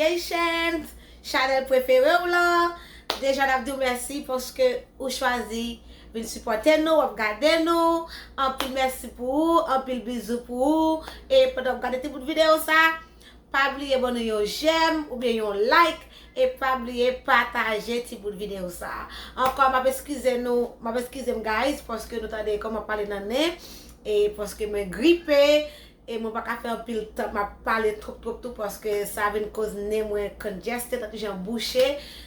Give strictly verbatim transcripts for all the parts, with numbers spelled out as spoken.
Creations, chanèl prefere w lan. Deja n ap di w mèsi paske ou chwazi vin sipòte nou, w ap gade nou. Anpil mèsi pou ou, anpil bizou pou ou. E pandan w ap gade ti bout videyo sa, pa bliye ban nou yon j'aime oubyen yon like. E pa bliye pataje ti bout videyo sa. Ankò, m ap eskize nou, m ap eskize m, guys, paske nou tande kòman m ap pale nan nen. E paske mwen gripe. E mwen pa ka fè anpil tan m ap pale twòp twòp tou paske sa vin koz nen mwen congested, tankou jan bouche.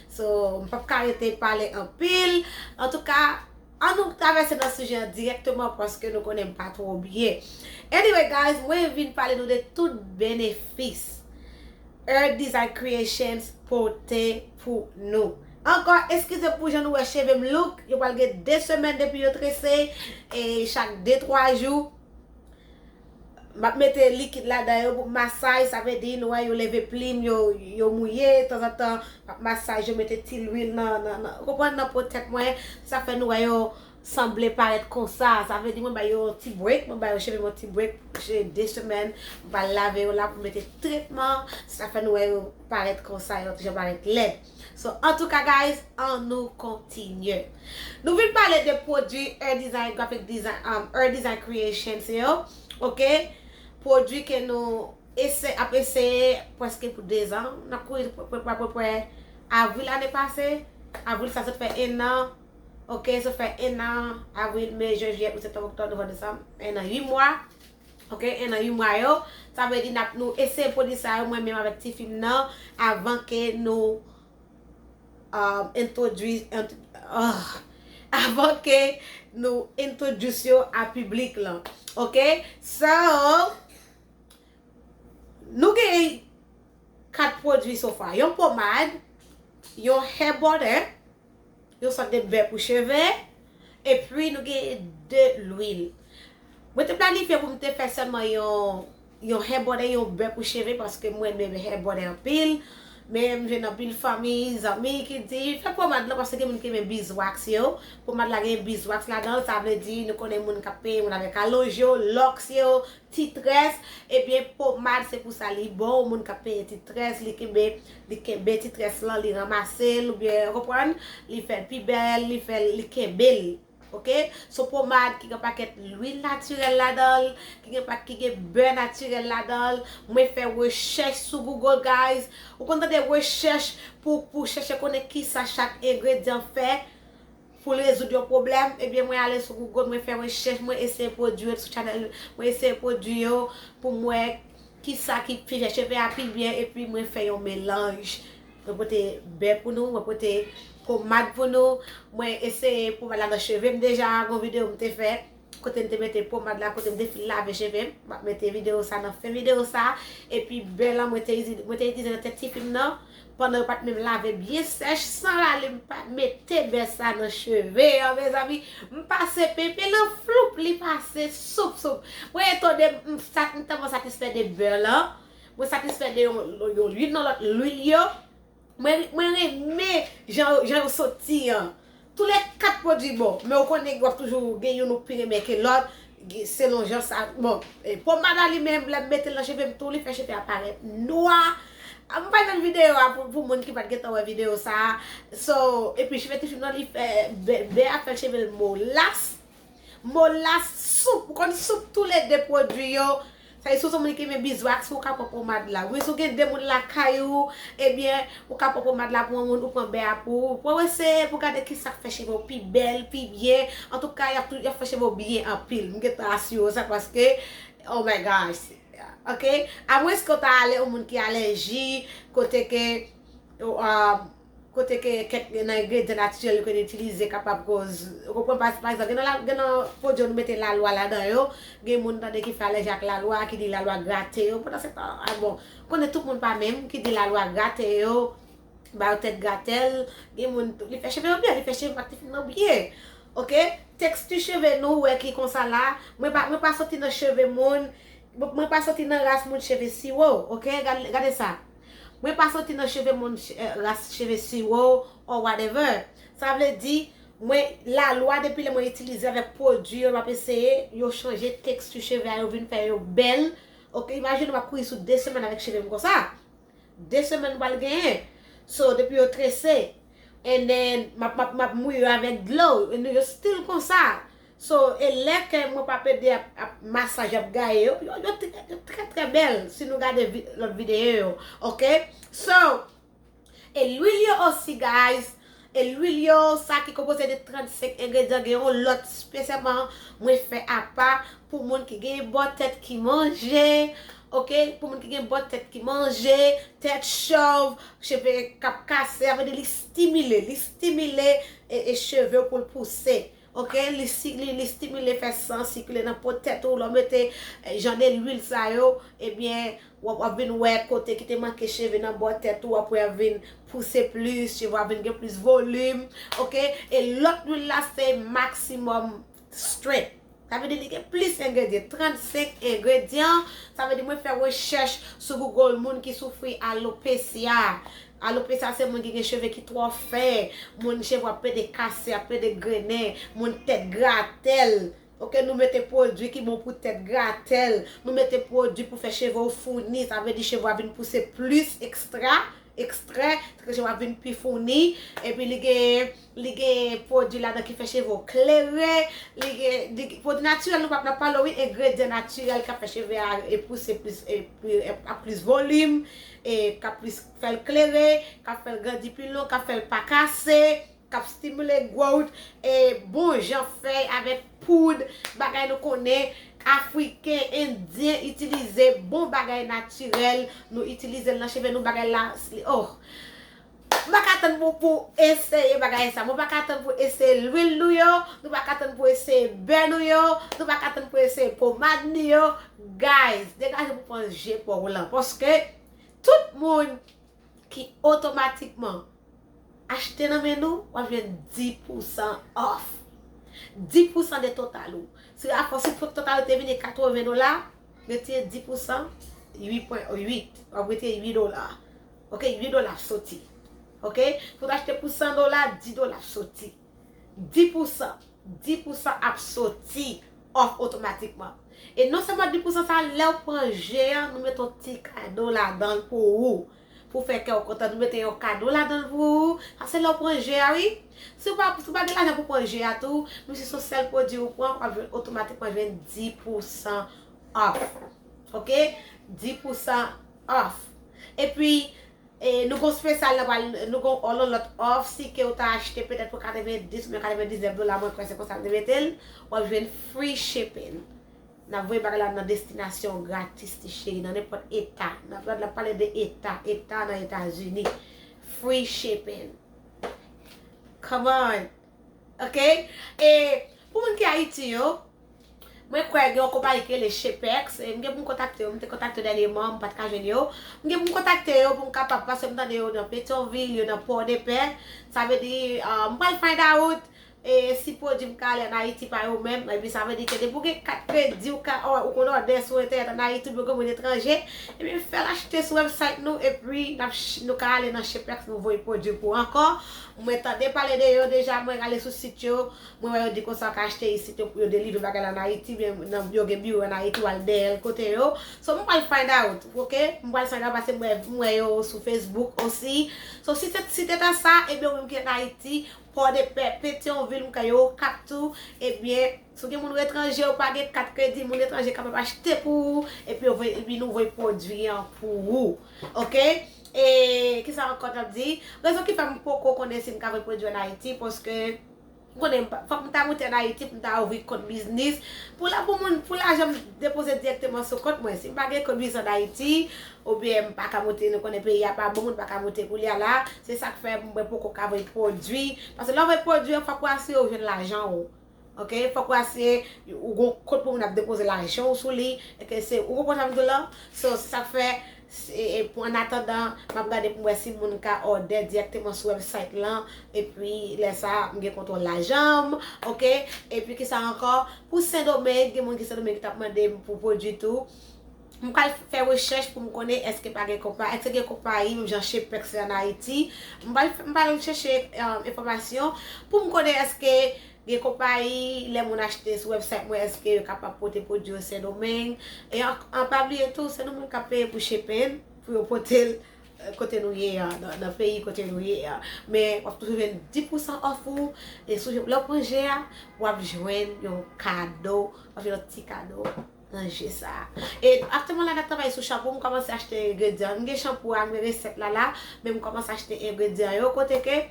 So, m p ap ka rete pale anpil. Antouka, ann nou travèse nan sijè an dirèkteman paske nou konnen m pa twò byen. Anyway, guys, mwen vin pale nou de tout benefis Earth Design Creations pote pou nou. Ankò, eskize m pou jan nou wè cheve m look. Yo pral gen de semèn depi yo trese. E chak de twa jou, m ap mete likid ladan yo pou masaj, sa vle di nou wè yo leve plim, yo, yo mouye, tanzantan m ap masaj yo, mete ti lwil nan, nan, nan, ou konprann, nan po tèt mwen, sa fè nou wè yo sanble parèt konsa, sa vle di mwen ba yo yon ti break, mwen ba yo cheve mwen ti break, se de semèn, m pral lave yo la pou mete tretman, sa fè nou wè yo parèt konsa, yo toujou parèt lèd. So, antouka, guys, ann nou kontinye. Nou vin pale de pwodui Earth Design, Graphic Design, um, Earth Design Creations yo, ok? Pwodui ke nou ese, ap eseye prèske pou de zan. N ap kouri pou, pou, pou, pou, pou avril ane pase. Avril sa sot fè en an. Ok, sot fè en an. Avril, me, jen, jiyè, out, septanm, oktòb, novanm, desanm. En an, uit mwa. Ok, en an, uit mwa yo. Sa vle di n ap, nou eseye pwodui sa yo, mwen menm avèk tifi m nan, avan ke nou, um, entwodui, ent-, ah, avan ke nou introduce yo a piblik lan. Ok? So, nou gen kat pwodui so far. Yon pomad, yon hair butter, yon sòt de bè pou cheve, epi nou gen de lwil. Mwen te planifye pou m te fè sèlman yon, yon hair butter, yon bè pou cheve, paske mwen renmen hair butter anpil. Men m jwenn anpil fanmi, zanmi ki di, fè pomad lan, paske gen moun ki renmen beeswax yo. Pomad la gen beeswax ladan l, sa vle di nou konnen moun k ap peye moun avèk alonj yo, lòks yo, ti très, ebyen, pomad se pou sa li bon, moun k ap peye ti très, li kenbe, li kenbe ti très lan, li ranmase l, oubyen, ou konprann, li fè l pi bèl, li fè l, li kenbe l. Ok? Se yon pomad ki gen pakèt lwil natirèl ladan l, ki gen pa, ki gen bè natirèl ladan l. Mwen fè rechèch sou Google, guys. Ou konn tande rechèch pou, pou chèche konnen kisa chak engredyan fè. Pou l rezoud yon pwoblèm, ebyen, mwen ale sou Google, mwen fè rechèch, mwen eseye pwodui yo sou chanèl, mwen eseye pwodui yo pou m wè kisa ki fè cheve a pi byen, epi mwen fè yon melanj. Mwen pote bè pou nou, mwen pote pomad pou nou, mwen eseye pomad la nan cheve m deja, gon videyo m te fè, kote m te mete pomad la, kote m te fin lave cheve m, m ap mete videyo sa nan fen videyo sa, epi bè lan mwen te izi-, mwen te itilize nan tèt tifi m nan, pandan yo pa t menm lave byen sèch, san rale, m pa mete bè sa nan cheve an, mezanmi. M pase pepe lan floup, li pase soup, soup. Mwen etone, m sat-, m tèlman satisfè de bè lan. Mwen satisfè de yon, yon lwil, nan lòt lwil yo. Mwen, mwen renmen jan, jan yo soti an. Tou le kat pwodui bon, men ou konnen w ap toujou gen youn ou pi renmen ke lòt, gen, selon jan sa, bon, e, pomad la li menm, lè m mete l nan cheve m tou, li fè cheve a parèt nwa. A, m pa nan videyo a pou, pou moun ki pa t gentan wè videyo sa a. So, epi cheve tifi m nan, li fè, bè, bè a fè cheve l molas. Molas, soup, ou konn soup tou le de pwodui yo. Sa vle di, si w se yon moun ki renmen beeswax, ou ka pran pomad la. Wi, si w gen de moun lakay ou, ebyen, ou ka pran pomad la pou yon moun, ou pran bè a pou ou. Pou w eseye, pou w gade kisa k fè cheve w pi bèl, pi byen. Antouka, y ap tou, y ap fè cheve w byen anpil. M gentan asire w sa paske, oh my gosh. Ok? Amwenske w ta ale yon moun ki alèji, kote ke, um, kote ke kèk nan engredyan natirèl yo ke n itilize kapab koz, ou konprann, pa, pa egzanp, gen nan la, gen nan pwodui yo nou mete lalwa ladan yo, gen moun tande ki fè alèji ak lalwa, ki di lalwa grate yo, pandan se tan, a bon, konnen tout moun pa menm, ki di lalwa grate yo, ba yo tèt gratèl, gen moun tou, li fè cheve yo byen, li fè cheve m ak tifi m nan byen, ok, teksti cheve nou wè ki konsa la, mwen pa, mwen pa soti nan cheve moun, mwen pa soti nan ras moun cheve siwo, ok, gade, gade sa. Mwen pa soti nan cheve moun, eh, ras cheve siwo or whatever. Sa vle di, mwen, lalwa depi lè mwen itilize avèk pwodui yo, m ap eseye, yo chanje teksti cheve a, yo vin fè yo bèl. Ok, imajine w ap kouri sou de semèn avèk cheve m konsa. de semèn m pral genyen. So, depi yo trese, and then, m ap, m ap, m ap mouye yo avèk dlo, and yo still konsa. So, e lè ke mwen p ap ede ap, ap masaj, ap gaye yo, yo, yo, trè, yo trè, trè bèl si nou gade vi-, lòt videyo yo, ok? So, e lwil yo osi, guys. E lwil yo, sa ki konpoze de trannsenk engredyan, gen yon lòt espesyalman mwen fè apa pou moun ki gen bò tèt ki manje, ok? Pou moun ki gen bò tèt ki manje, tèt chòv, cheve k ap kase, sa vle di li stimile, li stimile e, e cheve w pou l pouse. Ok, li, si, li, li stimile fè san sikile nan po tèt ou, lè w mete eh, jan de lwil sa yo, ebyen, w ap, w ap vin wè kote ki te manke cheve nan bò tèt ou, w ap wè ap vin pouse plis, cheve w ap vin gen plis volim, ok? E lòt lwil la se maximum strength. Sa vle di li gen plis engredyan, trannsenk engredyan. Sa vle di mwen fè rechèch sou Google, moun ki soufri alopecia. Alopecia se moun ki gen cheve ki twò fen, moun cheve ap pede kase, ap pede grennen, moun tèt gratèl. Ok, nou mete pwodui ki bon pou tèt gratèl, nou mete pwodui pou fè cheve w founi, sa vle di cheve w ap vin pouse plis ekstra, ekstrè, cheve w ap vin pi founi, epi li gen, li gen pwodui ladan ki fè cheve w klere, li gen, li gen pwodui natirèl, nou p ap, n ap pale wi, engredyan natirèl k ap fè cheve a e pouse plis, e, e, ap plis volim, e k ap plis fè l klere, k ap fè l grandi pi lon, k ap fè l pa kase, k ap stimile growth, e bon jan fèy avèk poud, bagay nou konnen Afriken, Endyen itilize, bon bagay natirèl, nou itilize l nan cheve nou, bagay la, oh. M pa ka tann pou, pou eseye bagay sa. Mwen pa ka tann pou eseye lwil nou yo. Nou pa ka tann pou eseye bè nou yo. Nou pa ka tann pou eseye pomad nou yo. Guys, degaje pou pran je pa w lan. Paske tout moun ki otomatikman achte nan men nou, w ap jwenn dis pousan off. Dis pousan de total ou. Si afò, si total ou te vini katreven dola, retire dis pousan, uit pwen uit. W ap retire uit dola. Ok, uit dola ap soti. Ok? Si w ta achte pou san dola, dis dola ap soti. Dis pousan, dis pousan ap soti off otomatikman. E non sèlman dis pousan sa, lè w pran je an, nou mete yon ti kado ladan l pou ou. Pou fè kè w kontan, nou mete yon kado ladan l pou ou. Sa se lè w pran je a, wi. Si w pa, si w pa gen lajan pou pran je a tou, menm si se yon sèl pwodui ou pran, w ap jwenn otomatikman jwenn dis pousan off. Ok? Dis pousan off. Epi, e, nou gon espesyal nan pral, nou gon yon lòt off, si ke w ta achte petèt pou katrevendis oubyen katrevendiznèf dola, mwen kwè se konsa m te mete l, w ap jwenn free shipping. N ap voye bagay la nan destinasyon w gratis, ti cheri, nan nenpòt eta. N ap, n ap pale de eta, eta nan Etazini. Free shipping. Come on. Ok? E pou moun ki Ayiti yo, mwen kwè gen yon konpayi ki rele Chepex. E m gen pou m kontakte yo. M te kontakte yo dènyèman, m pa t ka jwenn yo. M gen pou m kontakte yo pou m kapab, paske m tande yo nan Petyonvil, yo nan Pòdepè. Sa vle di, ah, m pral find out. E si pwodui m ka ale ann Ayiti pa yo menm, epi sa vle di ke depi w gen kat kredi, ou ka, ou konn òdè sou entènèt ann Ayiti oubyen w gen moun etranje, epi fè l achte sou website nou, epi n ap ch-, nou ka ale nan Chepex, nou voye pwodui pou ou ankò. Mwen tande pale de yo deja, mwen ale sou sit yo, mwen wè yo di konsa w ka achte isit yo pou yo delivre bagay la ann Ayiti, oubyen nan, yo gen biwo ann Ayiti, w al dèyè l kote yo. So, mwen pral find out, ok? Mwen pral find out paske mwen, mwen wè yo sou Facebook osi. So, si se, si se ta sa, ebyen ou menm ki ann Ayiti, Pòdepè, Petyonvil, m kwè yo Okap tou, ebyen, si w gen moun etranje, ou pa gen kat kredi, moun etranje kapab achte pou ou, epi yo voye, epi nou voye pwodui an pou ou. Ok? E kisa ankò t ap di? Rezon ki fè m poko konnen si m ka voye pwodui ann Ayiti, paske m konnen m pa, fòk m ta moute ann Ayiti pou m ta ouvri kont biznis. Pou la, pou moun, pou lajan m depoze dirèkteman sou kont mwen. Si m pa gen kont biznis ann Ayiti, oubyen m pa ka moute, nou konnen peyi a pa bon, moun pa ka moute kounye a la. Se sa k fè mwen poko ka voye pwodui. Paske lè w voye pwodui an, fòk ou asire w jwenn lajan w. Ok? Fòk ou asire ou gon kont pou moun ap depoze lajan w sou li. E ke se, ou konprann sa m di w la? So, se sa k fè, se, e, pou, an atandan, m ap gade pou m wè si moun ka òdè dirèkteman sou website lan. Epi, lè sa, m gen kontwòl lajan m. Ok? Epi, kisa ankò? Pou Sendomeng, gen moun ki Sendomeng ki t ap mande m pou pwodui tou. M pral fè rechèch pou m konnen èske pa gen konpa-, èske gen konpayi menm jan Chepex la ann Ayiti. M pral, m pral chèche, um, enfòmasyon pou m konnen èske gen konpayi, lè moun achte sou website mwen, èske yo kapab pote pwodui yo Sendomeng. E an, an pa bliye tou, se nou menm k ap peye pou shipping, pou yo pote l kote nou ye a, nan, nan peyi kote nou ye a. Men w ap toujou jwenn dis pousan off ou, e sou lè w pran je a, w ap jwenn yon kado, w ap jwenn yon ti kado nan je sa. E aktyèlman la, n ap travay sou chanpou, m kòmanse achte engredyan. M gen chanpou a, m gen resèt la la, men m kòmanse achte engredyan yo, kote ke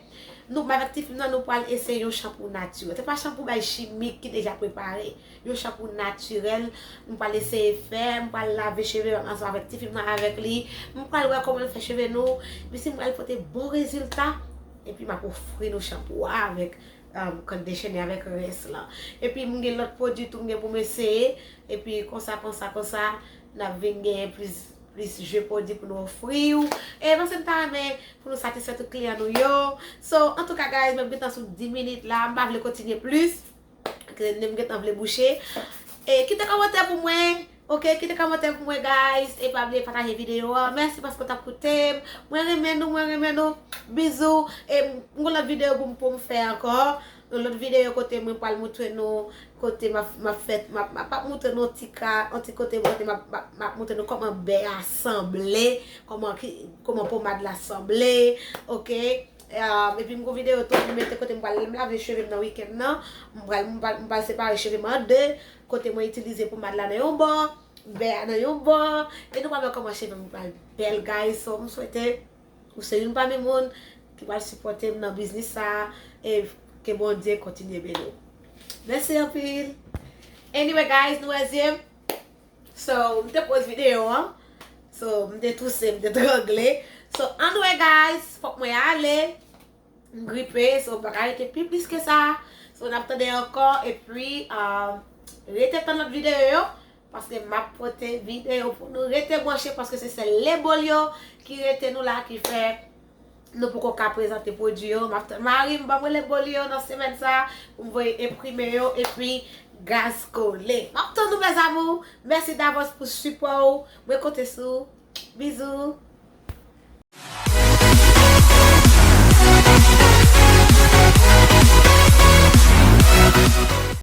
nou, avèk ti fi m nan, nou pral eseye yon chanpou natirèl. Se pa chanpou bay chimik ki deja prepare. Yon chanpou natirèl, m pral eseye fè, m pral lave cheve m ansanm avèk ti fi m nan avèk li. M pral wè kòman l fè cheve nou, epi si m pral pote bon rezilta, epi m ap ofri nou chanpou a avèk, um, conditioner avèk rès lan. Epi m gen lòt pwodui tou m gen pou m eseye, epi konsa, konsa, konsa, n ap vin genyen plis, plis je pwodui pou nou ofri w. E paske m ta renmen pou nou satisfè tout kliyan nou yo. So, antouka, guys, mwen gentan sou dis minit la, m pa vle kontinye plis. Ke m gentan vle bouche. E kite kòmantè pou mwen. Ok, kite kòmantè pou mwen, guys. E pa bliye pataje videyo a. Mèsi paske w t ap koute m. Mwen renmen nou, mwen renmen nou. Bizou. E m gon lòt videyo pou m, pou m fè ankò. Yon lòt videyo kote mwen pral montre nou, kote m ap, m ap fè, m ap, m ap, m ap montre nou yon ti ka, yon ti kote, kote m ap, m ap, m ap montre nou kòman bè a sanble, kòman ki, kòman pomad la sanble. Ok. Um, epi m gon videyo tou pou m mete kote m pral lave cheve m nan wikenn nan. M pral, m pral, m pral separe cheve m an de. Kote mwen itilize pomad la nan yon bò, bè a nan yon bò. E nou pral wè kòman cheve m pral bèl, guys. So, m swete ou se youn pami moun ki pral sipòte m nan biznis sa a. E ke Bondye kontinye beni w. Mèsi anpil. Anyway, guys, nou wè zye m. So, m te poz videyo an. So, m te touse, m te trangle. So, anyway, guys, fòk mwen ale. M gripe, so, m pa ka rete pi plis ke sa. So, n ap tande ankò, epi, um, rete tann lòt videyo yo, paske m ap pote videyo pou nou. Rete branche, paske se sèl Lebolio ki rete nou la, ki fè nou poko ka prezante pwodui yo. M ap tann mari m ban mwen Lebolio nan semèn sa pou m voye enprime yo, epi gaz kole. M ap tann nou, mes amours. Mèsi davans pou sipò ou. Mwen konte sou ou. Bizou.